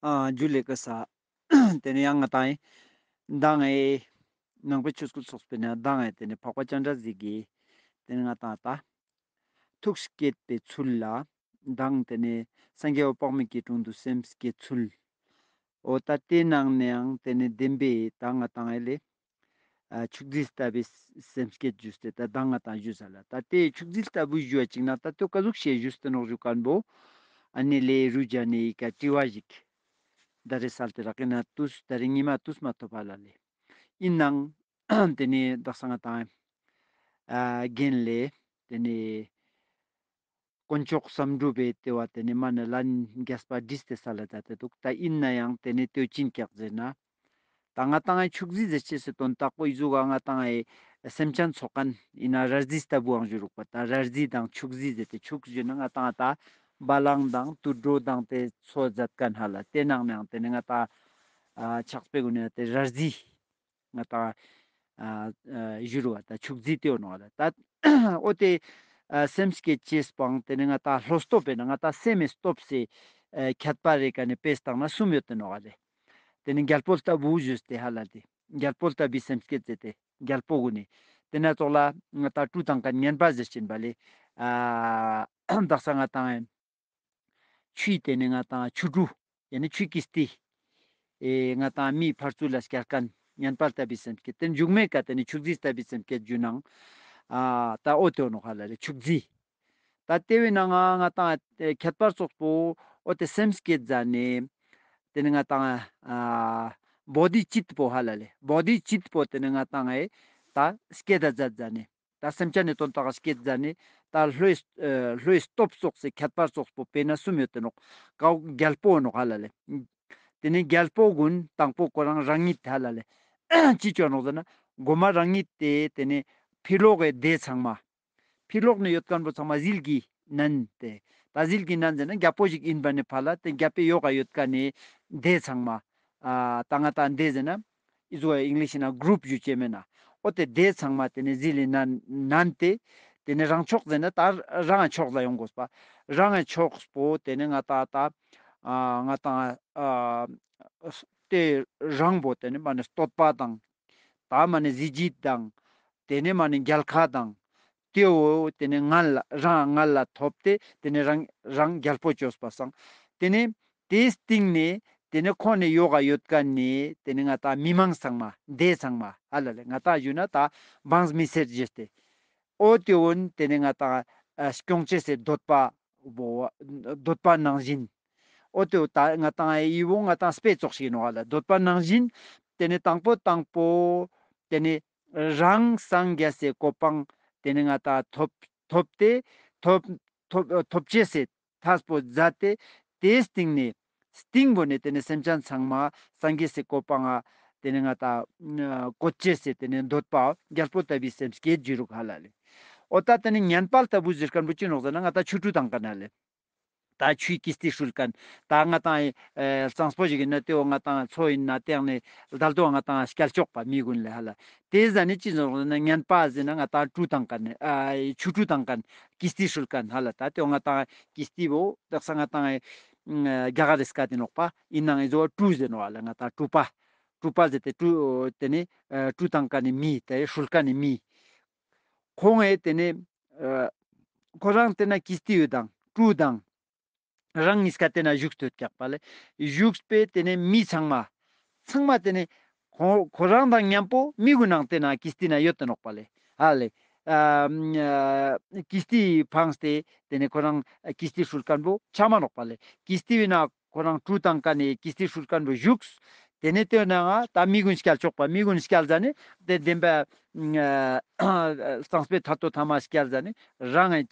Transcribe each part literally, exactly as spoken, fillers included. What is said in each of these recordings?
ཨ་ཇུ་ལེ་ཀ་ས། ཏེ་ནེ་ཡང་ང་ཏང་ཨེ་མདང་ཨེ་ནང་པའི་ཆོས་སྐུལ་ཚོགས་པའི་ནང་མདང་ཨེ་ཏེ་ནེ་འཕགས་པ་སྤྱན་རས་གཟིགས་ཀྱི་ཏེ་ནེ་ང་ཏང་ད་ཐུགས་བསྐྱེད་པའི་ཚུལ་ལ་མདང་ཏེ་ནེ་སངས་རྒྱས་འོད་དཔག་མེད་ཀྱི་དྲུང་དུ་སེམས་བསྐྱེད་ཚུལ། འོ་ད་ཏེའི་ནང་ནེ་ཡང་ཏེ་ནེ་བདེན་པའི་ད་ང་ཏང་ཨེ་ལེ། ཨ་མཆོག་ཟིལ་ལྟ་བུའི་སེམས་བསྐྱེད་ཞུས་ཏེ་ད་མདང་ང་ཏང་ཞུས་ས་ལ། ད་ཏེ་མཆོག་ཟིལ་ལྟ་བུ་ཞུ་བ་ཅིག་ན་ད་ལྟོ་ཀ་ཟུག་ཤེས་ཞུས་ཏེ་ནོག་ཞུ་མཁན་པོ། ཨ་ནེ་ལེ་རུ་ཇ་ནེ་ཡི་ཀ་དྲི་བ་ཞིག་ད་རེས་སལ་ཏེ་རག་གི་ན་ཏུས་ད་རེས་ཉི་མ་ཏུས་མ་ཐོབ་པ་ལ་ལེ། ཨིན་ནའང་ཏེ་ནེ་དག་ས་ང་ཏང་ཨ་རྒན་ལེ་ཏེ་ནེ་དཀོན་མཆོག་བསམ་འགྲུབ་པའི་ཏེ་བ་ཏེ་ནེ་མ་ནེ་ལན་རྒྱས་པ་བྲིས་ཏེ་སལ་ལ་ད་ཏེ་འདུག། ད་ཨིན་ནའང་ཏེ་ནེ་ལྟོས་ཅིན་ཀྱག་ཟེར་ན། ད་ང་ཏང་ཨེ་མཆོག་ཟིལ་ཟེར་ཅེས་སི་དོན་དག་པོ་ཨི་ཟུག་ག་ང་ཏང་ཨེ་སེམས་ཅན་ཚོགས་མཁན་ཨིན་ན་ར་རྫི་ལྟ་བུའང་ཞུ་རུག་པ། ད་ར་རྫི་དང་མཆོག་ཟིལ་ཟེར་ཏེ་མཆོག་ཟིལ་ན་ང་ཏང་ད་བ་ལང་དང་དུད་འགྲོ་དང་ཏེ་ཚོ་མཛད་མཁན་ཧ་ལ། ཏེ་ནང་ནའང་ཏེ་ནེ་ང་ཏང་ཨ་ཕྱག་དཔེ་གུན་ནེ་ཏེ་ར་རྫི་ང་ཏང་ཨ་ཨ་ཞུ་རུ་བ་ད་མཆོག་ཟིལ་ཏེ་འོ་ནོག་ལ། ད་འོ་ཏེ་ཨ་སེམས་བསྐྱེད་ཅེས་པོའང་ཏེ་ནེ་ང་ཏང་བློ་སྟོབས་པེ་ན་ང་ཏང་སེམས་སི་སྟོབས་སི་ཨ་ཁྱད་པར་རེ་ཀ་ནེ་དཔེ་བཏང་ན་གསུམ་ཡོད་ཏེ་ནོག་ལེ། ཏེ་ནེ་རྒྱལ་པོ་ལྟ་བུ་ཞུས་ཏེ་ཧ་ལ་ཏེ་རྒྱལ་པོ་ལྟ་བུའི་སེམས་བསྐྱེད་ཟེར་ཏེ་རྒྱལ་པོ་གུན་ནི་ཏེ་ནེ་ཙོགས་ལ་ང་ཏང་བཀྲུ་བཏང་མཁན་ཉན་པ་ཟེར་ཅིན་པ་ལེ། ཨ་དག་ས་ང་ཏང་ཆུའི་ཏེ་ནེ་ང་ཏང་ཆུ་བཀྲུ་ཡ་ནི་ཆུའི་ཀིས་ཏི་ཨེ་ང་ཏང་མིའི་ཕར་ཚུར་ལ་སྐྱལ་མཁན་ཉན་པ་ལྟ་བུའི་སེམས་བསྐྱེད། ཏེ་མཇུག་མའི་ཀ་ཏེ་ནེ་མཆོག་ཟིལ་ལྟ་བུའི་སེམས་བསྐྱེད་ཞུ་ནའང་ཨ་ད་འོ་ཏེ་འོ་ནོག་ཧ་ལ་ལེ་མཆོག་ཟིལ། ད་ཏེ་བོའི་ནང་ང་ང་ཏང་ཨེ་ཁྱད་པར་ཙོགས་པོ་འོ་ཏེ་སེམས་བསྐྱེད་ཟ་ནེ་ཏེ་ནེ་ང་ཏང་ཨ་བོ་དྷི་ཙིཏྟ་པོ་ཧ་ལ་ལེ་བོ་དྷི་ཙིཏྟ་པོ་ཏེ་ནེ་ང་ཏང་ཨེ་ད་བསྐྱེད་ད་མཛད་ཟ་ནེ་ད་སེམས་ཅན་ནི་དོན་དག་བསྐྱེད་ཟ་ནེ་ད་བློའི་ཨ་བློའི་སྟོབས་ཙོགས་སི་ཁྱད་པར་ཙོགས་པོ་དཔེར་ན་གསུམ་ཡོད་ཏེ་ནོག། ཀ་བོ་རྒྱལ་པོ་ནོག་ཧ་ལ་ལེ། ཏེ་ནེ་རྒྱལ་པོ་གུན་དང་པོ་ཁོ་རང་རང་ཉིད་ཧ་ལ་ལེ་ཅི་ཅོ་ནོག་ཟེར་ན་གོ་མ་རང་ཉིད་ཏེ་ཏེ་ནེ་ཕི་ལོག་གི་སྡེ་ཚང་མ་ཕི་ལོག་ནེ་ཡོད་མཁན་པོ་ཚང་མ་ཟིལ་གྱིས་མནན་ཏེ། ད་ཟིལ་གྱིས་མནན་ཟེར་ན་རྒྱལ་པོ་ཞིག་ཨིན་པ་ནེ་ཕར་ལ་ཏེ་རྒྱལ་པོའི་ཡོག་ག་ཡོད་མཁན་ནི་སྡེ་ཚང་མ་ཨ་ད་ང་ཏང་སྡེ་ཟེར་ན་ཨི་ཟུག་ཨིང་ལིཤ་ན་གྲུབ་ཞུ་ཅེས་མེད་ན། འོ་ཏེ་སྡེ་ཚང་མ་ཏེ་ནེ་ཟིལ་གྱིས་མནན་མནན་ཏེ་ཏེ་ནེ་རང་ཕྱོགས་ཟེར་ན་ད་རང་ཕྱོགས་ལ་ཡོང་དགོས་པ། རང་ཕྱོགས་པོ་ཏེ་ནེ་ང་ཏང་ད་ཨ་ང་ཏང་ཨ་ཏེ་རང་པོ་ཏེ་ནེ་མ་ནེ་བསྟོད་པ་དང་ད་མ་ནེ་གཟི་བརྗིད་དང་ཏེ་ནེ་མ་ནེ་རྒྱལ་ཁ་དང་ཏེ་བོ་ཏེ་ནེ་ངན་ལ་རང་ངན་ལ་ཐོབ་སྟེ་ཏེ་ནེ་རང་རང་རྒྱལ་པོ་ཅོས་པ་སང་། ཏེ་ནེ་ཏེའི་སྟིང་ནེ་ཏེ་ནེ་ཁོང་ནེ་ཡོག་ག་ཡོད་མཁན་ནི་ཏེ་ནེ་ང་ཏང་མི་མང་ཚང་མ་སྡེ་ཚང་མ་ཧ་ལ་ལེ་ང་ཏང་ཞུ་ན་ད་འབངས་མི་སེར་ཅོས་ཏེ་འོ་ཏེ་བོ་ཏེ་ནེ་ང་ཏང་ཨ་སྐྱོང་ཅེས་སི་འདོད་པ་བོ་འདོད་པ་ནང་བཞིན། འོ་ཏེ་བོ་ད་ང་ཏང་ཨི་བོ་ང་ཏང་དཔེ་ཙོགས་ཤིག་ནོག་ལ་འདོད་པ་ནང་བཞིན། ཏེ་ནེ་དང་པོ་དང་པོ་ཏེ་ནེ་རང་སངས་རྒྱས་སི་གོ་འཕང་ཏེ་ནེ་ང་ཏང་ཐོབ་ཐོབ་སྟེ་ཐོབ་ཐོབ་ཐོབ་ཅེས་སི་ཐབས་པོ་མཛད་དེ་ཏེའི་སྟིང་ནེ་སྟིང་པོ་ནེ་ཏེ་ནེ་སེམས་ཅན་ཚང་མ་སངས་རྒྱས་སི་གོ་འཕང་ང་ཏེ་ནེ་ང་ཏང་ཨ་བཀོད་ཅེས་སི་ཏེ་ནེ་འདོད་པ་རྒྱལ་པོ་ལྟ་བུའི་སེམས་བསྐྱེད་ཞུ་རུག་ཧ་ལ་ལེ། འོ་ད་ཏེ་ནེ་ཉན་པ་ལྟ་བུ་ཟེར་མཁན་པོ་ཅི་ནོག་ཟེར་ན་ང་ཏང་ཆུ་བཀྲུ་བཏང་མཁན་ལེ། ད་ཆུའི་ཀིས་ཏི་སྲུལ་མཁན། ད་ང་ཏང་ཨེ་གཙང་པོ་ཞིག་ཨིན་ན་ཏེ་བོ་ང་ཏང་ཚོ་ཨིན་ན་ཏེ་ནེ་ལྡལ་དུ་ང་ཏང་སྐྱལ་ཆོག་པ་མི་གུན་ལེ་ཧ་ལ། ཏེ་ཟ་ནེ་ཅི་ནོག་ཟེར་ན་ཉན་པ་ཟེར་ན་ང་ཏང་བཀྲུ་བཏང་མཁན་ཨ་ཆུ་བཀྲུ་བཏང་མཁན་ཀིས་ཏི་སྲུལ་མཁན་ཧ་ལ། ད་ཏེ་བོ་ང་ཏང་ཀིས་ཏི་བོ་དག་ས་ང་ཏང་ཨེ་རྒྱ་གར་རི་སྐད་ཏེ་ནོག་པ། ཨིན་ནའང་ཨི་ཟོ་བཀྲུ་ཟེར་ནོག་ཧ་ལ། ང་ཏང་བཀྲུ་པ་བཀྲུ་པ་ཟེར་ཏེ་བཀྲུ་ཏེ་ནེ་ཨ་བཀྲུ་བཏང་མཁན་ནི་མི་ཏེ་སྲུལ་མཁན་ནི་མི། ཁོང་ངི་ཏེ་ནེ་ཨ་ཁོ་རང་ཏེ་ན་ཀིས་ཏི་ཡོད་དང་བཀྲུ་དང་རང་ཉིས་ཀ་ཏེ་ན་བཞུགས་ཏེ་ཡོད་ཀྱག་པ་ལེ། བཞུགས་པའི་ཏེ་ནེ་མི་ཚང་མ་ཚང་མ་ཏེ་ནེ་ཁོ་ཁོ་རང་དང་མཉམ་པོ་མི་གུན་ནང་ཏེ་ན་ཀིས་ཏི་ན་ཡོད་དེ་ནོག་པ་ལེ། ཧ་ལེ། ཨ་ཀིས་ཏི་ཕངས་ཏེ་ཏེ་ནེ་ཁོ་རང་ཀིས་ཏི་སྲུལ་མཁན་པོ་ཆ་མ་ནོག་པ་ལེ། ཀིས་ཏི་བོའི་ནང་ཁོ་རང་བཀྲུ་བཏང་མཁན་ནི་ཀིས་ཏི་སྲུལ་མཁན་པོ་བཞུགས། ཏེ་ནེ་ཏེ་ནང་ང་ད་མི་གུན་སྐྱལ་ཆོག་པ། མི་གུན་སྐྱལ་ཟ་ནེ་ཏེ་བདེན་པ་ཨ་གཙང་པོའི་ཐད་དོ་ཐ་མ་སྐྱལ་ཟ་ནེ་རང་ངི་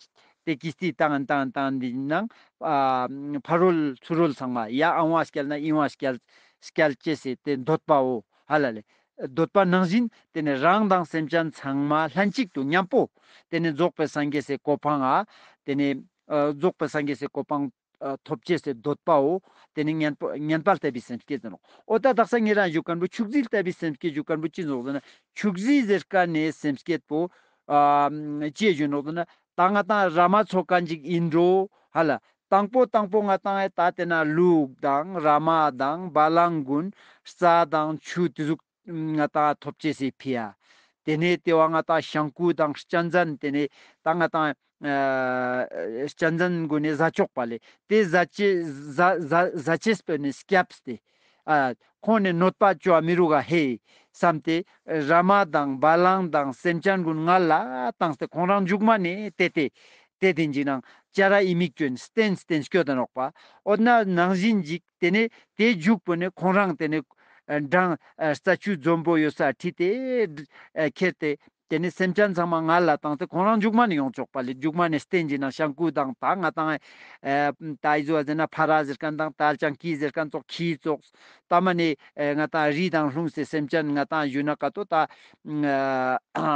ཏེ་ཀིས་ཏི་བཏང་བཏང་བཏང་ཏེ་ནང་ཨ་ཕ་རོལ་ཚུ་རོལ་ཚང་མ་ཡ་ཨང་བ་སྐྱལ་ན་ཨིང་བ་སྐྱལ་སྐྱལ་ཅེས་སི་ཏེ་འདོད་པའོ་ཧ་ལ་ལེ། འདོད་པ་ནང་བཞིན་ཏེ་ནེ་རང་དང་སེམས་ཅན་ཚང་མ་ལྷན་ཅིག་ཏུ་མཉམ་པོ་ཏེ་ནེ་རྫོགས་པའི་སངས་རྒྱས་སི་གོ་འཕང་ང་ཏེ་ནེ་ཨ་རྫོགས་པའི་སངས་རྒྱས་སི་གོ་འཕང་ཨ་ཐོབ་ཅེས་སི་འདོད་པའོ། ཏེ་ནེ་ཉན་པ་ཉན་པ་ལྟ་བུའི་སེམས་བསྐྱེད་ཟེར་ནོག། འོ་ད་དག་ས་ཉེ་རང་ཞུ་མཁན་པོ་ཆུག་ཟིལ་ལྟ་བུའི་སེམས་བསྐྱེད་ཞུ་མཁན་པོ་ཅི་ནོག་ཟེར་ན། ཆུག་ཟིལ་ཟེར་མཁན་ནི་སེམས་བསྐྱེད་པོ་ཨ་ཅི་ཞུ་ནོག་ཟེར་ན། ད་ང་ཏང་ར་མ་ཚོ་མཁན་ཅིག་ཨིན་འགྲོ་ཧ་ལ། དང་པོ་དང་པོ་ང་ཏང་ཨེ་ད་དེ་ན་ལུག་དང་ར་མ་དང་བ་ལང་གུན་རྩྭ་དང་ཆུ་དེ་ཟུག་ང་ཏང་ཐོབ་ཅེས་སི་ཕི་ཡ། དེ་ནས་དེ་བ་ང་ཏང་ཤང་ཀུ་དང་གཅན་གཟན། དེ་ནས་ད་ང་ཏང་ཨ་གཅན་གཟན་གུན་ནས་ཟ་ཆོག་པ་ལེ། དེ་ཟ་ཅེས་ཟ་ཟ་ཟ་ཅེས་པོ་ནི་སྐྱབས་ཏེ། ཨ་ཁོང་ནས་གནོད་པ་ཅོ་བ་མི་རུག་ག་ཧེ་བསམ་སྟེ། ར་མ་དང་བ་ལང་དང་སེམས་ཅན་གུན་ང་ལ་བཏང་སྟེ་ཁོང་རང་མཇུག་མ་ནས་དེ་དེ་དེ་དེ་ཅིག་ནང་ཅ་ར་ཡི་མིག་ཅོན་སྟན་སྟན་སྐྱོད་དེ་ནོག་པ། འོ་ན་ནང་བཞིན་ཅིག་དེ་ནས་དེ་མཇུག་པོ་ནས་ཁོང་རང་དེ་ནས་འབྲང་རྩྭ་ཆུ་འཛོམས་པོ་ཡོད་ས་ཁྲིད་དེ་ཁྱེར་ཏེ། དེ་ནས་སེམས་ཅན་ཚང་མ་ང་ལ་བཏང་སྟེ་ཁོང་རང་མཇུག་མ་ནས་ཡོང་ཆོག་པ་ལེ། མཇུག་མ་ནས་སྟན་ཅིག་ནང་ཤང་ཀུ་དང་ད་ང་ཏང་ཨེ་ད་ཨི་ཟུ་བ་ཟེར་ན་ཕ་ར་ཟེར་མཁན་དང་ད་ལྕང་ཀི་ཟེར་མཁན་ཙོགས་ཁྱི་ཙོགས། ད་མ་ནས་ཨེ་ང་ཏང་རི་དང་ལྷུང་སེ་སེམས་ཅན་ང་ཏང་ཡོད་ན་ཀ་ཏོ་ད་ཨ་ཨ་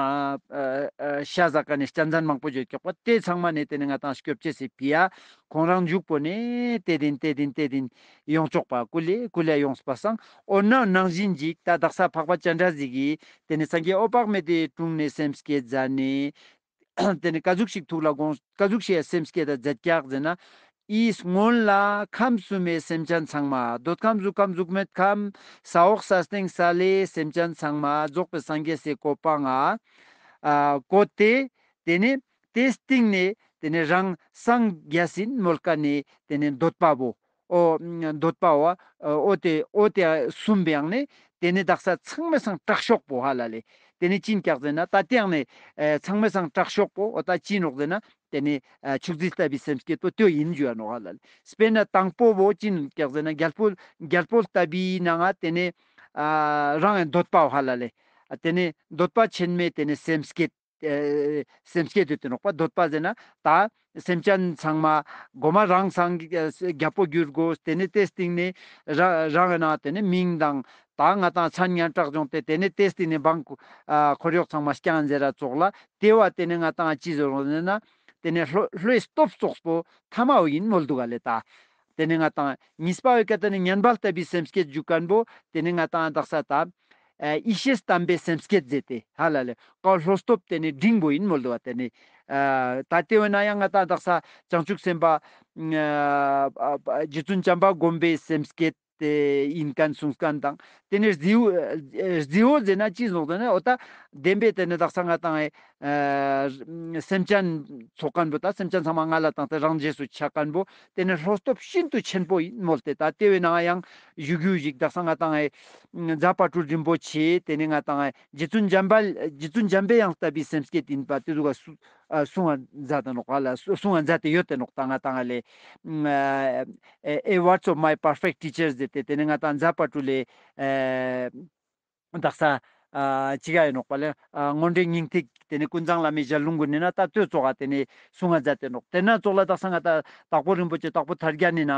ཨ་ཤ་ཟ་མཁན་ནི་གཅན་གཟན་མང་པོ་ཡོད་ཀྱག་པ། དེ་ཚང་མ་ནས་དེ་ནས་ང་ཏང་སྐྱོབ་ཅེས་སི་ཕི་ཡ་ཁོང་རང་མཇུག་པོ་ནས་དེ་དིན་དེ་དིན་དེ་དིན་ཡོང་ཆོག་པ། ཀུ་ལེ་ཀུ་ལེ་ཡོངས་པ་སང་། འོ་ན་ནང་བཞིན་ཅིག་ད་དག་ས་འཕགས་པ་སྤྱན་རས་གཟིགས་ཀྱིས་དེ་ནས་སངས་རྒྱས་འོད་དཔག་མེད་དེ་དྲུང་ནས་སེམས་བསྐྱེད་མཛད་ནས། དེ་ནས་ཀ་ཟུག་ཞིག་ཐུགས་ལ་དགོངས། ཀ་ཟུག་ཞིག་སེམས་བསྐྱེད་ད་མཛད་ཀྱག་ཟེར་ན། ཨི་སྔོན་ལ་ཁམས་གསུམ་མའི་སེམས་ཅན་ཚང་མ། འདོད་ཁམས་གཟུགས་ཁམས་གཟུགས་མེད་ཁམས། ས་འོག་ས་སྟེང་ས་བླའི་སེམས་ཅན་ཚང་མ་རྫོགས་པའི་སངས་རྒྱས་སི་གོ་འཕང་ང་ཨ་བཀོད་དེ། དེ་ནས་དེ་སྟིང་ནས་དེ་ནས་རང་སངས་རྒྱས་ཟིན་མོལ་ཀ་ནས་དེ་ནས་འདོད་པ་བོ། འོ་འདོད་པ་བོ། འོ་དེ་འོ་དེ་གསུམ་པའང་ནས་དེ་ནས་དག་ས་ཚང་མའི་སང་དྲག་ཤོས་པོ་ཧ་ལ་ལེ། དེ་ནས་ཅི་ཡིན་ཀྱག་ཟེར་ན་ད་དེའང་ནས་ཚང་མའི་སང་དྲག་ཤོས་པོ་འོ་ད་ཅི་ནོག་ཟེར་ན། དེ་ནས་ཕྱུགས་རྫི་ལྟ་བུའི་སེམས་བསྐྱེད་པོ་དེ་ཡིན་ཞུ་ཡ་ནོག་ཧ་ལ་ལེ། དཔེར་ན་དང་པོ་བོ་ཅི་ཡིན་ཀྱག་ཟེར་ན་རྒྱལ་པོ་རྒྱལ་པོ་ལྟ་བུའི་ནང་ང་དེ་ནས་རང་ཡང་འདོད་པ་ཧ་ལ་ལེ། དེ་ནས་འདོད་པ་ཆེན་མོའི་དེ་ནས་སེམས་བསྐྱེད། ཨེ་སེམས་བསྐྱེད་དེ་དེ་ནོག་པ། འདོད་པ་ཟེར་ན་ད་སེམས་ཅན་ཚང་མ་གོ་མ་རང་སངས་རྒྱས་པོ་འགྱུར་དགོས། དེ་ནས་དེ་སྟིང་ནས་ར་རང་ཡིན་ན་དེ་ནས་མིང་དང་ད་ང་ཏང་མཚན་སྙན་གྲགས་སྦྱོང་སྟེ་དེ་ནས་དེ་སྟིང་ནས་འབངས་ཨ་འཁོར་གཡོག་ཚང་མ་སྐྱང་ཟེར་ར་ཙོགས་ལ། དེ་བ་དེ་ནས་ང་ཏང་ཅི་ཟེར་རོ་ཟེར་ན་དེ་ནས་ལྷོ་ལྷོའི་སྟོབས་ཙོགས་པོ་ཐ་མ་བོ་ཡིན་མོལ་འདུག་ག་ལེ། ད་དེ་ནས་ང་ཏང་གཉིས་པ་བོའི་ཀ་དེ་ནས་མཉན་པ་ལྟ་བུའི་སེམས་བསྐྱེད་འཇུག་མཁན་པོ་དེ་ནས་ང་ཏང་དག་ས་ད། ཨ་ཡེ་ཤེས་དམ་པའི་སེམས་བསྐྱེད་མཛད་དེ་ཧ་ལ་ལེ། ཀ་ལྷོ་སྟོབས་དེ་ནས་འབྲིང་པོ་ཡིན་མོལ་འདུག་བ། དེ་ནས་ཨ་ད་དེ་བས་ན་ཡང་ང་ཏང་དག་ས་བྱང་ཆུབ་སེམས་དཔའ་ཨ་ཨ་རྗེ་བཙུན་བྱམས་པ་མགོན་པོའི་སེམས་བསྐྱེད་དེ་ཡིན་མཁན་གསུངས་མཁན་དང་། དེ་ནས་རྫི་བོ་ཨ་རྫི་བོ་ཟེར་ན་ཅི་གསུངས་ཟེར་ན་འོ་ད་བདེན་པའི་དེ་ནས་དག་ས་ང་ཏང་ཨེ་ཨ་སེམས་ཅན་ཚོགས་མཁན་པོ་ད་སེམས་ཅན་ཚང་མ་ང་ལ་བཏང་སྟེ་རང་རྗེས་སུ་ཆགས་མཁན་པོ། དེ་ནས་ལྷོ་སྟོབས་ཤིན་ཏུ་ཆེན་པོ་ཡིན་མོལ་ཏེ། ད་དེ་བས་ན་ཡང་ཞུ་རྒྱུ་ཞིག་དག་ས་ང་ཏང་ཨེ་རྫ་དཔལ་སྤྲུལ་རིན་པོ་ཆེ་དེ་ནས་ང་ཏང་ཨེ་རྗེ་བཙུན་འཇམ་དཔལ་རྗེ་བཙུན་འཇམ་པའི་དབྱངས་ལྟ་བུའི་སེམས་བསྐྱེད་ཡིན་པ་དེ་ཟུག་ག་སུ་ཨ་གསུང་བ་མཛད་དེ་ནོག་ཧ་ལ། གསུང་བ་མཛད་དེ་ཡོད་དེ་ནོག། ད་ང་ཏང་ཨ་ལེ་ཨེ་ཨེ་words of my perfect teacher ཟེར་ཏེ་དེ་ནས་ང་ཏང་རྫ་དཔལ་སྤྲུལ་ལེ་ཨེ་དག་ས་ཨ་ཅི་ག་ཡིན་ནོག་པ་ལེ། ཨ་དངོས་འབྲེལ་སྙིང་ཐིག་དེ་ནས་ཀུན་བཟང་བླ་མའི་ཞལ་ལུང་གུན་ནས་ན་ད་ལྟོས་ཙོགས་ཨ་དེ་ནས་གསུང་ང་མཛད་དེ་ནོག། དེ་ན་ཙོགས་ལ་དག་ས་ང་ད་དྭགས་པོ་རིན་པོ་ཆེ་དྭགས་པོ་ཐར་རྒྱན་ནི་ན་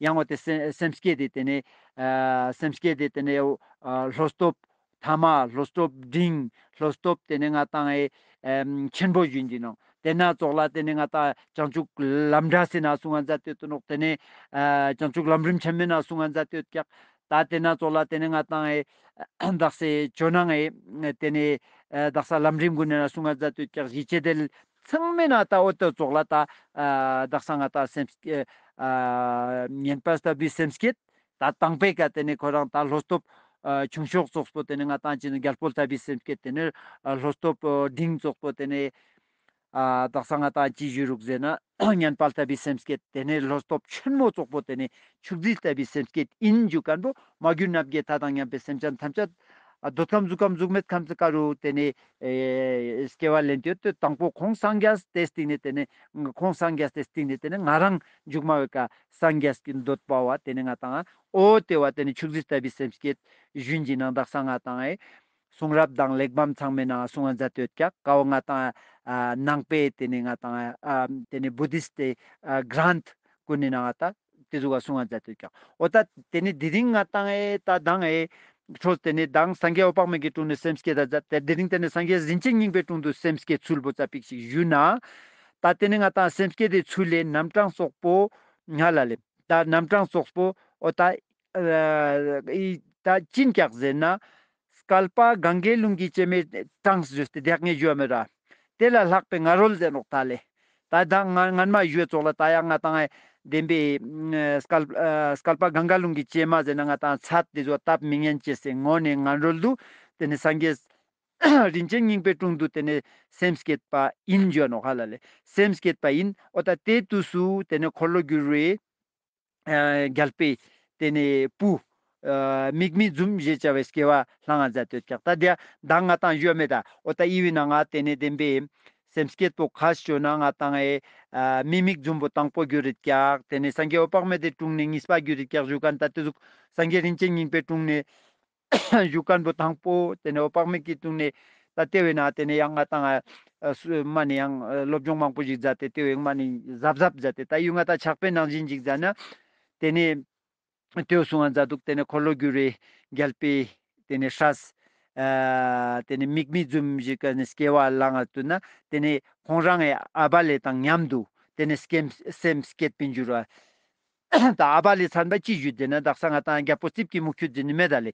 ཡང་འོ་དེ་སེམས་སེམས་བསྐྱེད་དེ་དེ་ནས་ཨ་སེམས་བསྐྱེད་དེ་དེ་ནས་ཨ་ལྷོ་སྟོབས་ཐ་མ་ལྷོ་སྟོབས་འབྲིང་ལྷོ་སྟོབས་དེ་ནས་ང་ཏང་ཨེ་ཨེམ་ཆེན་པོ་ཞུ་ཡིན་ནོག། དེ་ན་ཙོགས་ལ་དེ་ནས་ང་ཏང་བྱང་ཆུབ་ལམ་འབྲས་ཟེར་ན་གསུང་ང་མཛད་དེ་ཡོད་དེ་ནོག། དེ་ནས་ཨ་བྱང་ཆུབ་ལམ་རིམ་ཆེན་མོའི་ན་གསུང་ང་མཛད་དེ་ཡོད་ཀྱག། ད་དེ་ན་ཙོགས་ལ་དེ་ནས་ང་ཏང་ཨེ་དག་ས་ཇོ་ནང་ཨེ་དེ་ནས་ཨེ་དག་ས་ལམ་རིམ་གུན་ནས་ན་གསུང་ང་མཛད་དེ་ཡོད་ཀྱག། ཞི་བྱེད་དེ་ཚང་མའི་ན་ད་འོ་ད་ཙོགས་ལ་ད་ཨ་དག་ས་ང་ཏང་སེམས་ཨ་མཉན་པ་ལྟ་བུའི་སེམས་བསྐྱེད་ད་དང་པོའི་ཀ་དེ་ནས་ཁོ་རང་ད་ལྷོ་སྟོབས་ཨ་ཆུང་ཤོས་ཙོགས་པོ་དེ་ནས་ང་ཏང་ཅི་ནི་རྒྱལ་པོ་ལྟ་བུའི་སེམས་བསྐྱེད། དེ་ནས་ཨ་ལྷོ་སྟོབས་ཨ་འབྲིང་ཙོགས་པོ་དེ་ནས་ཨ་དག་ས་ང་ཏང་ཅི་ཞུ་རུག་ཟེར་ན་མཉན་པ་ལྟ་བུའི་སེམས་བསྐྱེད། དེ་ནས་ལྷོ་སྟོབས་ཆེན་མོ་ཙོགས་པོ་དེ་ནས་ཕྱུགས་རྫི་ལྟ་བུའི་སེམས་བསྐྱེད་ཡིན་ཞུ་མཁན་པོ་མ་གྱུར་ནམ་མཁའི་མཐའ་དང་མཉམ་པའི་སེམས་ཅན་ཐམས་ཅད་ཨ་འདོད་ཁམས་གཟུགས་ཁམས་གཟུགས་མེད་ཁམས་ཀ་རུ་དེ་ནས་ཨེ་སྐྱེ་བ་ལེན་ཏེ་ཡོད་དེ། དང་པོ་ཁོང་སངས་རྒྱས་དེ་སྟིང་ནས་དེ་ནས་ཁོང་སངས་རྒྱས་དེ་སྟིང་ནས་དེ་ནས་ང་རང་མཇུག་མ་བོའི་ཀ་སངས་རྒྱས་ཀྱི་འདོད་པ་བོ་དེ་ནས་ང་ཏང་འོ་དེ་བོ་དེ་ནས་ཕྱུགས་རྫི་ལྟ་བུའི་སེམས་བསྐྱེད་ཞུ་ཡིན་ནོག། དག་ས་ང་ཏང་ཨེ་གསུང་རབ་དང་གླེགས་བམ་ཚང་མའི་ནང་གསུང་ང་མཛད་དེ་ཡོད་ཀྱག། ཀ་བོ་ང་ཏང་ཨ་ནང་པའི་དེ་ནས་ང་ཏང་ཨ་དེ་ནས་བུ་དིསྟ་དེ་ཨ་གྲཱནྟ་གུན་ནི་ནང་ང་ད་དེ་ཟུག་ག་གསུང་ང་མཛད་དེ་ཡོད་ཀྱག། འོ་ད་དེ་ནས་དེ་རིང་ང་ཏང་ཨེ་ད་དང་ཨེ་འཕྲོས་དེ་ནས་དང་སངས་རྒྱས་འོད་དཔག་མེད་ཀྱི་དྲུང་ནས་སེམས་བསྐྱེད་ད་མཛད་དེ་དེ་རིང་དེ་ནས་སངས་རྒྱས་རིན་ཆེན་སྙིང་པོའི་དྲུང་དུ་སེམས་བསྐྱེད་ཚུལ་བོ་ཙ་པིག་ཞིག་ཞུ་ན། ད་དེ་ནས་ང་ཏང་སེམས་བསྐྱེད་དེ་ཚུལ་ལས་རྣམ་གྲངས་སོགས་པོ་ང་ལ་ལེ། ད་རྣམ་གྲངས་སོགས་པོ་འོ་ད་ཨ་ཨི་ད་ཅི་ཡིན་ཀྱག་ཟེར་ན། སྐལ་པ་གངྒཱའི་ཀླུང་གི་བྱེ་མའི་གྲངས་ཞུས་ཏེ་དེ་ངས་ཞུ་བ་མེད་ར། དེ་ལ་ལྷག་པའི་ང་རོ་ལ་ཟེར་ནོག་ད་ལེ། ད་ད་ང་སྔན་མ་ཞུས་ཙོགས་ལ་ད་ཡང་ང་ཏང་ཨེ་ བདེན་པའི་ཨ་སྐལ་ཨ་སྐལ་པ་གངྒཱ་ཀླུང་གི་ཀྱེ་མ་ཟེར་ན་ང་ཏང་ཚད་དེ་ཚོ་སྟབས་མི་ཉན་ཅེས་སེ་ངོ་ནས་ངན་རོལ་དུ་དེ་ནས་སངས་རྒྱས་རིན་ཆེན་སྙིང་པོའི་དྲུང་དུ་དེ་ནས་སེམས་བསྐྱེད་པ་ཡིན་ཞུ་ནོག་ཧ་ལ་ལེ། སེམས་བསྐྱེད་པ་ཡིན། འོ་ད་དེ་དུས་སུ་དེ་ནས་འཁོར་ལོ་སྒྱུར་བའི་ཨ་རྒྱལ་པོའི་དེ་ནས་བུ་ཨ་མིག་མི་འཛུམ་ཞེས་བྱ་བའི་སྐྱེ་བ་བླངས་ང་མཛད་དེ་ཡོད་ཀྱག། ད་དེ་ཡང་མདང་ང་ཏང་ཞུ་མེད་ད། འོ་ད་ཨི་བི་ན་ང་དེ་ནས་བདེན་པའི་སེམས་བསྐྱེད་པོ་ཁ་ཞོ་ན་ང་ཏང་ཨེ་ཨ་མི་མིག་འཛུམ་པོ་དང་པོ་གྱུར་རེད་ཀྱག། དེ་ནས་སངས་རྒྱས་འོད་དཔག་མེད་དེ་དྲུང་ནས་གཉིས་པ་གྱུར་རེད་ཀྱག་ཞུ་མཁན། ད་དེ་ཟུག་སངས་རྒྱས་རིན་ཆེན་སྙིང་པོའི་དྲུང་ནས་ཞུ་མཁན་པོ་དང་པོ་དེ་ནས་འོད་དཔག་མེད་ཀྱི་དྲུང་ནས་ད་དེ་བས་ན་དེ་ནས་ཡང་ང་ཏང་ཨ་སུ་མ་ནི་ཡང་ཨ་སློབ་སྦྱོང་མང་པོ་ཞིག་མཛད་དེ་དེ་བས་མ་ནི་གཟབ་གཟབ་མཛད་དེ་ད་ཡུ་ང་ཏང་ཕྱག་དཔེ་ནང་བཞིན་ཞིག་མཛད་ན་དེ་ནས་དེ་བས་སུ་ང་མཛད་འདུག། དེ་ནས་འཁོར་ལོ་སྒྱུར་བའི་རྒྱལ་པོའི་དེ་ནས་སྲས་ཨ་དེ་ནས་མིག་མི་འཛུམ་ཞིག་ག་ནས་སྐྱེ་བ་བླངས་ང་དུས་ན་དེ་ནས་ཁོང་རང་ཨེ་ཨ་བ་ལེ་དང་མཉམ་དུ་དེ་ནས་སེམས་སེམས་བསྐྱེད་པིན་འགྱུར་བ། ད་ཨ་བ་ལེ་ཚན་པ་ཅི་ཞུ་དེ་ན་དག་ས་ང་ཏང་རྒྱལ་པོ་རྩིབས་ཀྱི་མུ་ཁྱུད་ཟེར་ནི་མེད་ད་ལེ།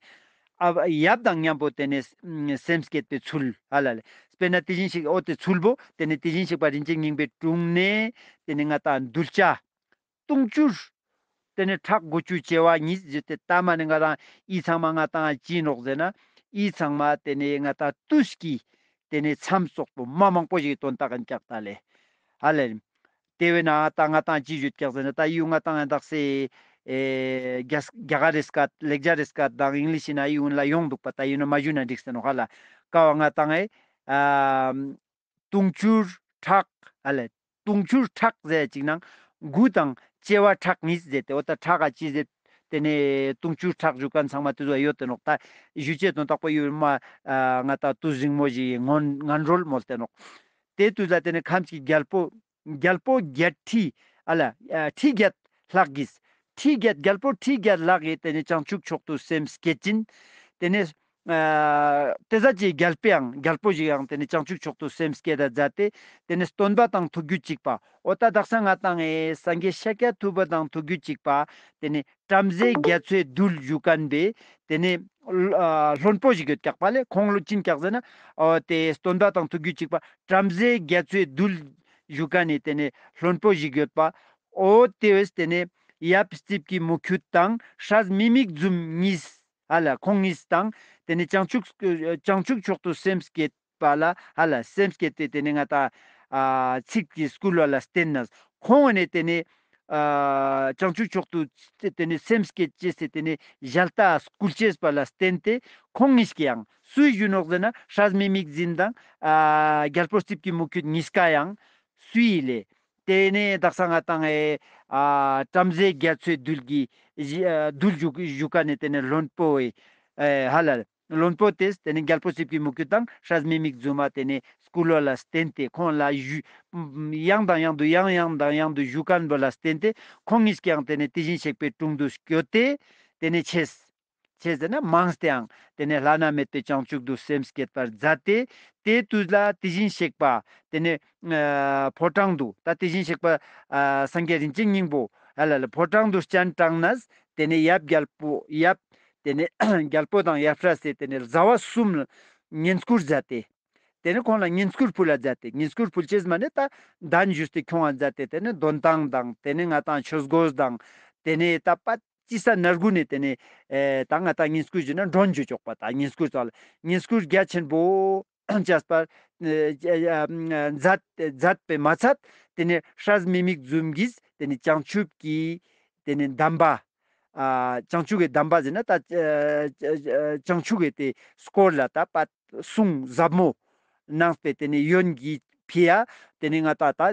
ཨ་བ་ཡབ་དང་མཉམ་པོ་དེ་ནས་སེམས་བསྐྱེད་པའི་ཚུལ་ཧ་ལ་ལེ། དཔེར་ན་དེ་བཞིན་ཞིག་འོ་དེ་ཚུལ་པོ་དེ་ནས་དེ་བཞིན་གཤེགས་པ་རིན་ཆེན་སྙིང་པོའི་དྲུང་ནས་དེ་ནས་ང་ཏང་གདུལ་བྱ་དུང་ཕྱུར་དེ་ནས་ཕྲག་དགུ་བཅུ་བྱེ་བ་གཉིས་ཞུ་དེ་ད་མ་ནི་ང་ཏང་ཨི་ཚང་མ་ང་ཏང་ཅི་ནོག་ཟེར་ན་ཨི་ཚང་མ་དེ་ནས་ང་ཏང་དུས་ཀྱི་དེ་ནས་མཚམས་སོགས་པོ་མ་མང་པོ་ཞིག་དོན་དག་ཡིན་ཀྱག་ད་ལེ། ཧ་ལེ། དེ་བས་ན་ད་ང་ཏང་ཅི་ཞུ་ཀྱག་ཟེར་ན་ད་ཡུ་ང་ཏང་ཡང་དག་སེ་ཨེ་རྒྱ་རྒྱ་གར་རི་སྐད་ལེགས་སྦྱར་རི་སྐད་དང་ཨིང་ལིཤ་ཡིན་ན་ཡུ་ན་ཡོང་འདུག་པ། ད་ཡུ་ན་མ་ཞུ་ན་འགྲིག་ཟེར་ནོག་ཧ་ལ། ཀ་བ་ང་ཏང་ཨེ་ཨ་དུང་ཕྱུར་ཕྲག་ཧ་ལེ། དུང་ཕྱུར་ཕྲག་ཟེར་ཅིག་ནང་དགུ་དང་བྱེ་བ་ཕྲག་གཉིས་ཟེར་ཏེ་འོ་ད་ཕྲག་ག་ཅི་ཟེར་དེ་ནས་དུང་ཕྱུར་ཕྲག་ཞུ་མཁན་ཚང་མ་དེ་ཚོ་ཡོད་དེ་ནོག། ད་ཞུ་ཅེས་དོན་དག་པོ་ཡུལ་མ་ཨ་ང་ད་དུས་རིང་མོ་ཞིག་ངན་ངན་རོལ་མོལ་ཏེ་ནོག། དེ་དུས་ལ་དེ་ནས་ཁམས་ཀྱི་རྒྱལ་པོ་རྒྱལ་པོ་བརྒྱད་ཁྲི་ཨ་ལ་ཨ་ཁྲི་བརྒྱད་ལྷག་གིས་ཁྲི་བརྒྱད་རྒྱལ་པོ་ཁྲི་བརྒྱད་ལྷག་གིས་དེ་ནས་བྱང་ཆུབ་མཆོག་ཏུ་སེམས་བསྐྱེད་ཅིན་དེ་ནས་ཨ་དེ་ཟ་ཅིག་རྒྱལ་པོའང་རྒྱལ་པོ་ཞིག་ཡང་དེ་ནས་བྱང་ཆུབ་མཆོག་ཏུ་སེམས་བསྐྱེད་ད་མཛད་དེ་དེ་ནས་སྟོན་པ་དང་ཐུགས་རྒྱུད་གཅིག་པ་འོ་ད་དག་ས་ང་ཏང་ཨེ་སངས་རྒྱས་ཤཱཀྱ་ཐུབ་པ་དང་ཐུགས་རྒྱུད་གཅིག་པ་དེ་ནས་བྲམ་ཟེ་རྒྱ་མཚོའི་རྡུལ་ཞུ་མཁན་པས་དེ་ནས་ཨ་བློན་པོ་ཞིག་ཡོད་ཀྱག་པ་ལེ། ཁོང་ལོ་ཅི་ཡིན་ཀྱག་ཟེར་ན་འོ་དེ་སྟོན་པ་དང་ཐུགས་རྒྱུད་གཅིག་པ་བྲམ་ཟེ་རྒྱ་མཚོའི་རྡུལ་ཞུ་མཁན་ནི་དེ་ནས་བློན་པོ་ཞིག་ཡོད་པ། འོ་དེ་བས་དེ་ནས་ཡབ་རྩིབས་ཀྱི་མུ་ཁྱུད་དང་སྲས་མི་མིག་འཛུམ་གཉིས་ཧ་ལ་ཁོང་གཉིས་དང་དེ་ནས་བྱང་ཆུབ་བྱང་ཆུབ་མཆོག་ཏུ་སེམས་བསྐྱེད་པ་ལ་ཧ་ལ་སེམས་བསྐྱེད་དེ་དེ་ནས་ང་ད་ཨ་ཚིག་གི་སྐུལ་བ་ལ་བརྟེན་ནས་ཁོང་ནས་དེ་ནས་ཨ་བྱང་ཆུབ་མཆོག་ཏུ་དེ་ནས་སེམས་བསྐྱེད་ཅེས་སེ་དེ་ནས་ཞལ་ཏ་སྐུལ་ཅེས་པ་ལ་བརྟེན་ཏེ་ཁོང་གཉིས་ཀྱི་ཡང་སུའི་ཞུ་ནོག་ཟེར་ན་སྲས་མི་མིག་འཛུམ་དང་ཨ་རྒྱལ་པོ་རྩིབས་ཀྱི་མུ་ཁྱུད་གཉིས་ཀ་ཡང་སུའི་ལེ། དེ་ནས་དག་ས་ང་ཏང་ཨེ་ཨ་བྲམ་ཟེ་རྒྱ་མཚོའི་རྡུལ་གྱི་ཨ་རྡུལ་ཞུ་ཞུ་མཁན་ནི་དེ་ནས་བློན་པོ་ཨེ་ཧ་ལ་བློན་པོ་དེས་དེ་ནས་རྒྱལ་པོ་རྩིབས་ཀྱི་མུ་ཁྱུད་དང་སྲས་མི་མིག་འཛུམ་མ་དེ་ནས་སྐུལ་བ་ལ་བརྟེན་ཏེ་ཁོང་ལ་ཞུ་ཡང་དང་ཡང་དུ་ཡང་ཡང་དང་ཡང་དུ་ཞུ་མཁན་པོ་ལ་བརྟེན་ཏེ་ཁོང་གཉིས་ཀྱང་དེ་ནས་དེ་བཞིན་གཤེགས་པའི་དྲུང་དུ་བསྐྱོད་དེ་དེ་ནས་ཆེས། ཆེས་ཟེར་ན་མངས་ཏེའང་དེ་ནས་བླ་ན་མེད་པའི་བྱང་ཆུབ་ཏུ་སེམས་བསྐྱེད་པར་མཛད་དེ་དེ་དུས་ལ་དེ་བཞིན་གཤེགས་པ་དེ་ནས་ཨ་ཕོ་བྲང་དུ་ད་དེ་བཞིན་གཤེགས་པ་ཨ་སངས་རྒྱས་རིན་ཆེན་སྙིང་པོ་ཨ་ལ་ལ་ཕོ་བྲང་དུ་སྤྱན་དྲངས་ནས་དེ་ནས་ཡབ་རྒྱལ་པོ་ཡབ་དེ་ནས་རྒྱལ་པོ་དང་ཡབ་སྲས་སེ་དེ་ནས་བཟའ་བ་གསུམ་ལ་བསྙེན་བཀུར་མཛད་དེ། དེ་ནས་ཁོང་ལ་བསྙེན་བཀུར་ཕུལ་ལ་མཛད་དེ་བསྙེན་བཀུར་ཕུལ་ཅེས་མ་ནི་ད་གདན་ཞུས་ཏེ་ཁྱོང་ང་མཛད་དེ་དེ་ནས་འདོན་ཐང་དང་དེ་ནས་ང་ཏང་ཆོས་གོས་དང་དེ་ནས་ད་པ་ཅི་ས་ནར་གུ་ནས་དེ་ནས་ཨེ་ད་ང་ཏང་བསྙེན་བཀུར་ཞུས་ན་མགྲོན་ཞུ་ཆོག་པ་ད་བསྙེན་བཀུར་ཙོགས་ལ་བསྙེན་བཀུར་རྒྱ་ཆེན་པོ་བྱས་པར་ཨེ་ཨེ་མཛད་མཛད་པས་མ་ཚད་དེ་ནས་སྲས་མི་མིག་འཛུམ་གྱིས་དེ་ནས་བྱང་ཆུབ་ཀྱི་དེ་ནས་གདམས་པ་ཨ་བྱང་ཆུབ་ཀྱི་གདམས་པ་ཟེར་ན་ད་ཨ་བྱང་ཆུབ་ཀྱི་དེ་སྐོར་ལ་ད་པ་གསུང་ཟབ་མོ་གནང་སྟེ་དེ་ནས་ཡོན་གྱི་ཕི་ཡ་དེ་ནས་ང་ད་ད་ཨ་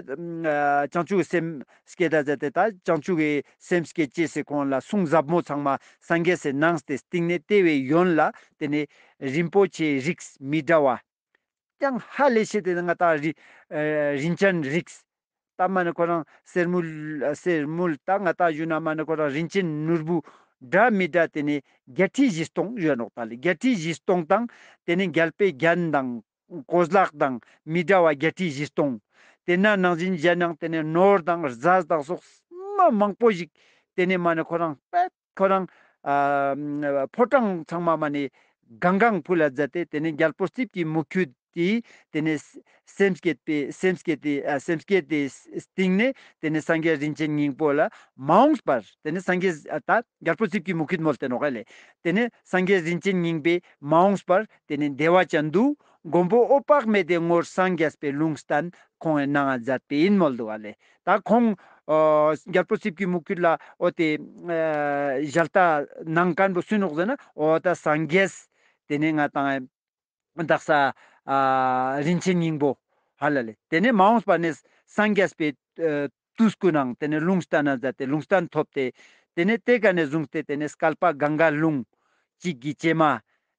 བྱང་ཆུབ་ཀྱི་སེམས་བསྐྱེད་ད་ཟེར་ཏེ་ད་བྱང་ཆུབ་ཀྱི་སེམས་བསྐྱེད་ཅེས་སེ་ཁོང་ལ་གསུང་ཟབ་མོ་ཚང་མ་སངས་རྒྱས་སེ་གནང་སྟེ་སྟིང་ནས་དེ་བའི་ཡོན་ལ་དེ་ནས་རིན་པོ་ཆེའི་རིགས་མི་འདྲ་བ་ཡང་ཧ་ལས་ཤེས་ཏེ་ང་ད་རི་ཨ་རིན་ཅན་རིགས་ད་མ་ནི་ཁོ་རང་གསེར་དངུལ་གསེར་དངུལ་ད་ང་ད་ཞུ་ན་མ་ནི་ཁོ་རང་རིན་ཆེན་ནོར་བུ་འདྲ་མི་འདྲ་དེ་ནས་བརྒྱད་ཁྲི་བཞི་སྟོང་ཡོད་ནོག་ད་ལེ། བརྒྱད་ཁྲི་བཞི་སྟོང་དང་དེ་ནས་རྒྱལ་པོའི་རྒྱན་དང་གོས་ལག་དང་མི་འདྲ་བ་བརྒྱད་ཁྲི་བཞི་སྟོང་། དེ་ན་ནང་བཞིན་གཞན་ཡང་དེ་ནས་ནོར་དང་རྫས་དང་སོགས་མ་མང་པོ་ཞིག་དེ་ནས་མ་ནི་ཁོ་རང་པད་ཁོ་རང་ཨ་ཕོ་བྲང་ཚང་མ་མ་ནི་གང་གང་ཕུལ་ལ་མཛད་དེ་དེ་ནས་རྒྱལ་པོ་རྩིབས་ཀྱི་མུ་ཁྱུད་ ཏེ་ཏེ་ནེ་སེམས་བསྐྱེད་པའི་སེམས་བསྐྱེད་དེ་ཨ་སེམས་བསྐྱེད་དེ་སྟིང་ནེ་ཏེ་ནེ་སངས་རྒྱས་རིན་ཆེན་སྙིང་པོ་ལ་མ་འོངས་པར་ཏེ་ནེ་སངས་རྒྱས་ཨ་ད་རྒྱལ་པོ་རྩིབས་ཀྱི་མུ་ཁྱུད་མོལ་ཏེ་ནོག་ཧ་ལེ། ཏེ་ནེ་སངས་རྒྱས་རིན་ཆེན་སྙིང་པོའི་མ་འོངས་པར་ཏེ་ནེ་བདེ་བ་ཅན་དུ་མགོན་པོ་འོད་དཔག་མེད་དེ་ངོར་སངས་རྒྱས་པའི་ལུང་བསྟན་ཁོང་ངི་གནང་ང་མཛད་པའི་ཨིན་མོལ་དུག་ཧ་ལེ། ད་ཁོང་ཨ་རྒྱལ་པོ་རྩིབས་ཀྱི་མུ་ཁྱུད་ལ་འོ་ཏེ་ཨ་ཞལ་ཏ་གནང་ཁན་བོ་སུ་ནོག་ཟེར་ན་འོ་ད་སངས་རྒྱས་ཏེ་ནེ་ང་ཏང་དག་ས་ཨ་རིན་ཆེན་སྙིང་པོ་ཧ་ལ་ལེ། ཏེ་ནེ་མ་འོངས་པ་ནེ་སངས་རྒྱས་པའི་ཨ་དུས་སྐུ་ནང་ཏེ་ནེ་ལུང་བསྟན་ན་མཛད་དེ་ལུང་བསྟན་ཐོབ་སྟེ་ཏེ་ནེ་ཏེ་ཀ་ནེ་བཟུང་སྟེ་ཏེ་ནེ་བསྐལ་པ་གང་ག་ལུང་གཅིག་གི་ཅེ་མ་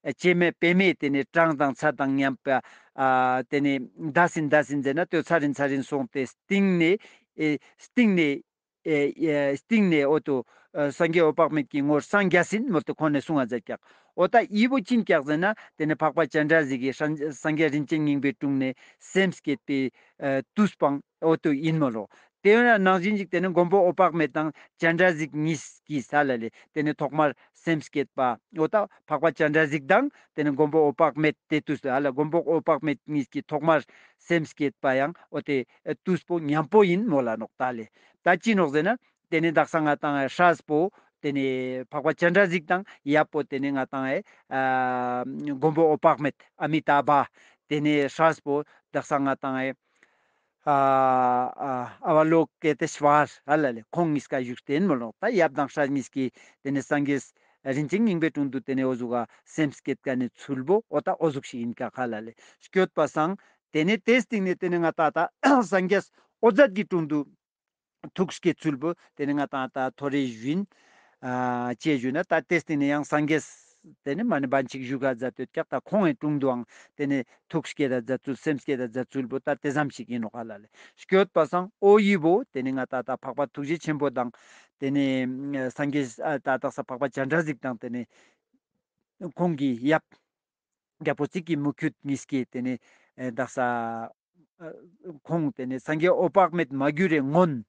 ཨ་ཅེ་མེ་པེ་མེ་ཏེ་ནེ་གྲངས་དང་ཚད་དང་མཉམ་པ་ཨ་ཏེ་ནེ་འདས་ཟིན་འདས་ཟིན་ཟེར་ན་ཏེ་ཚར་རིན་ཚར་རིན་སོང་སྟེ་སྟིང་ནེ་ཨེ་སྟིང་ནེ་ཨེ་ཨེ་སྟིང་ནེ་འོ་ཏོ་ཨ་སངས་རྒྱས་འོད་དཔག་མེད་ཀྱི་ངོར་སངས་རྒྱས་ཟིན་མོལ་ཏེ་ཁོང་ངི་གསུང་ང་མཛད་ཀྱག། འོ་ད་འི་བོ་ཅི་ཨིན་ཀྱག་ཟེར་ན་ཏེ་ནེ་འཕགས་པ་སྤྱན་རས་གཟིགས་ཀྱི་སངས་སངས་རྒྱས་རིན་ཆེན་སྙིང་པོའི་དྲུང་ནེ་སེམས་བསྐྱེད་པའི་ཨ་དུས་པོའང་འོ་ཏོ་ཨིན་མོལ་ལོ། ཏེ་ཡང་ནང་བཞིན་ཞིག་ཏེ་ནེ་མགོན་པོ་འོད་དཔག་མེད་དང་སྤྱན་རས་གཟིགས་གཉིས་ཀྱི་ས་ལ་ལེ་ཏེ་ནེ་ཐོག་མར་སེམས་བསྐྱེད་པ་འོ་ད་འཕགས་པ་སྤྱན་རས་གཟིགས་དང་ཏེ་ནེ་མགོན་པོ་འོད་དཔག་མེད་ཏེ་དུས་ལ་ཧ་ལ་མགོན་པོ་འོད་དཔག་མེད་གཉིས་ཀྱི་ཐོག་མར་སེམས་བསྐྱེད་པ་ཡང་འོ་ཏེ་ཨ་དུས་པོ་མཉམ་པོ་ཨིན་མོལ་ལ་ནོག་ད་ལེ། ད་ཅི་ནོག་ཟེར་ན་ཏེ་ནེ་དག་ས་ང་ཏང་ཨེ་སྲས་པོ་ཏེ་ནེ་འཕགས་པ་སྤྱན་རས་གཟིགས་དང་ཡབ་པོ་ཏེ་ནེ་ང་ཏང་ཨེ་ཨ་མགོན་པོ་འོད་དཔག་མེད་ཨ་མི་ཏཱ་བ་ཏེ་ནེ་སྲས་པོ་དག་ས་ང་ཏང་ཨེ་ཨ་ཨ་ཨ་བ་ལོ་ཀི་ཏེ་ཤྭ་ར་ཧ་ལ་ལེ་ཁོང་གཉིས་ཀ་བཞུགས་ཏེ་ཨིན་མོལ་ལོ། ད་ཡབ་དང་སྲས་གཉིས་ཀྱི་ཏེ་ནེ་སངས་རྒྱས་རིན་ཆེན་སྙིང་པོའི་དྲུང་དུ་ཏེ་ནེ་འོ་ཟུག་ག་སེམས་བསྐྱེད་ཀ་ནེ་ཚུལ་བོ་འོ་ད་འོ་ཟུག་ཞིག་ཨིན་ཀྱག་ཧ་ལ་ལེ། སྐྱོད་པ་སང་ཏེ་ནེ་ཏེ་སྟིང་ནེ་ཏེ་ནེ་ང་ཏང་ད་སངས་རྒྱས་འོད་མཛད་ཀྱི་དྲུང་དུ་ཐུགས་བསྐྱེད་ཚུལ་བོ་ཏེ་ནེ་ང་ཏང་ད་ཐོ་རེ་ཞུ་ཨིན། ཨ་ཅི་ཞུ་ན་ད་ཏེ་སྟིང་ནེ་ཡང་སངས་རྒྱས་ཏེ་ནེ་མ་ནེ་བན་ཅིག་བཞུགས་ག་མཛད་དེ་ཡོད་ཀྱག། ད་ཁོང་ངི་དྲུང་དུའང་ཏེ་ནེ་ཐུགས་བསྐྱེད་ད་མཛད་ཚུལ་སེམས་བསྐྱེད་ད་མཛད་ཚུལ་བོ་ད་ཏེ་ཙམ་ཞིག་ཨིན་ནོག་ཧ་ལ་ལེ། སྐྱོད་པ་སང་འོ་འི་བོ་ཏེ་ནེ་ང་ཏང་ད་འཕགས་པ་ཐུགས་རྗེ་ཆེན་པོ་དང་ཏེ་ནེ་སངས་རྒྱས་ཨ་ད་དག་ས་འཕགས་པ་སྤྱན་རས་གཟིགས་དང་ཏེ་ནེ་ཁོང་གི་ཡབ་རྒྱལ་པོ་རྩིབས་ཀྱི་མུ་ཁྱུད་གཉིས་ཀྱི་ཏེ་ནེ་ཨེ་དག་ས་ཨ་ཁོང་ཏེ་ནེ་སངས་རྒྱས་འོད་དཔག་མེད་མ་གྱུར་རེ་སྔོན།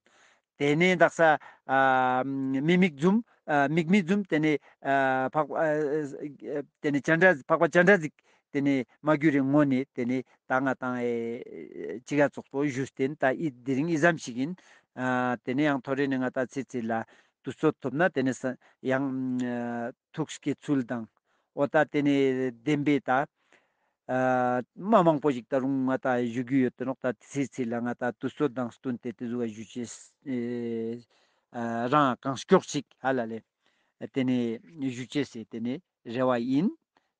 ཏེ་ནེ་དག་ས་ཨ་མི་མིག་བཙུམ་ཨ་མིག་མི་བཙུམ་ཏེ་ནེ་ཨ་འཕགས་ཨ་ཏེ་ནེ་སྤྱན་རས་འཕགས་པ་སྤྱན་རས་གཟིགས་ཏེ་ནེ་མ་གྱུར་རེ་སྔོན་ནེ་ཏེ་ནེ་ད་ང་ཏང་ཨེ་ཅི་ག་ཙོགས་པོ་ཞུས་ཏེ་ཨིན། ད་འི་དེ་རིང་འི་ཙམ་ཞིག་ཨིན། ཨ་ཏེ་ནེ་ཡང་ཐོ་རེ་ནེ་ང་ཏང་ཚེ་ཚེ་ལ་དུས་ཚོད་ཐོབ་ན་ཏེ་ནེ་ས་ཡང་ཨ་ཐུགས་བསྐྱེད་ཚུལ་དང་འོ་ད་ཏེ་ནེ་བདེན་པའི་ད་ཨ་མ་མང་པོ་ཞིག་ད་རུང་ང་ཏང་ཞུ་རྒྱུ་ཡོད་དེ་ནོག། ད་ཚེ་ཚེ་ལ་ང་ཏང་དུས་ཚོད་དང་བསྟུན་ཏེ་ཏེ་ཟུག་ག་ཞུ་ཅེས་ཨེ་ཨ་རང་གང་མགྱོགས་ཤིག་ཧ་ལ་ལེ། ཏེ་ནེ་ཞུ་ཅེས་སི་ཏེ་ནེ་རེ་བ་ཨིན།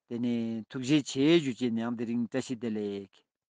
ཏེ་ནེ་ཐུགས་རྗེ་ཆེ་ཞུ་ཅེས་ནེ་ཡང་དེ་རིང་བཀྲ་ཤིས་བདེ་ལེགས།